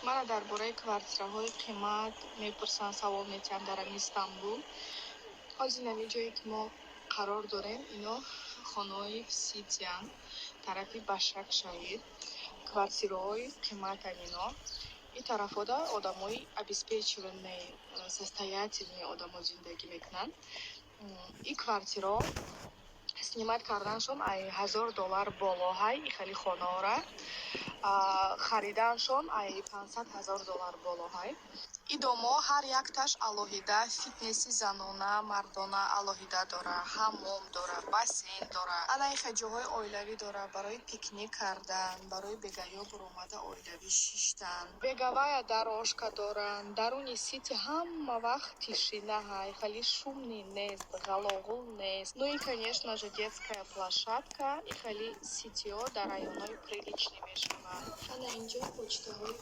Мана дар бораи квартираҳои қимат мепурсанд, савол метиҳанд дар ами Истанбул. Ҳозир ин ҷое, ки мо қарор дорем, ино хонаҳои ситиянд, тарафи Башакшаҳир. Квартираҳои қиматанд ино. Ин тарафҳода одамои обеспеченный, состоятельный одамо зиндагӣ мекунанд. Ин квартираҳо снимать карданашон ай 1000 доллар боло ҳай, и хели хонаҳора. Хариданашон ай 500 000 доллар боло ҳай. Ин домҳо ҳар якташ алоҳида фитнеси занона, мардона алоҳида дора, ҳаммом дора, бассейн дора. Ана ихел ҷоҳои оилавӣ дора барои пикник кардан, барои бегаҳё буромада оилавӣ шиштан. Беговая дорожка доранд. Даруни сити ҳама вақт тишина ҳай, хеле шумный нест, ғалоғул нест. Ну и, конечно же, детская площадка. И хеле ситиҳо дар районҳои приличный мешаванд. Ана инҷо почтаҳои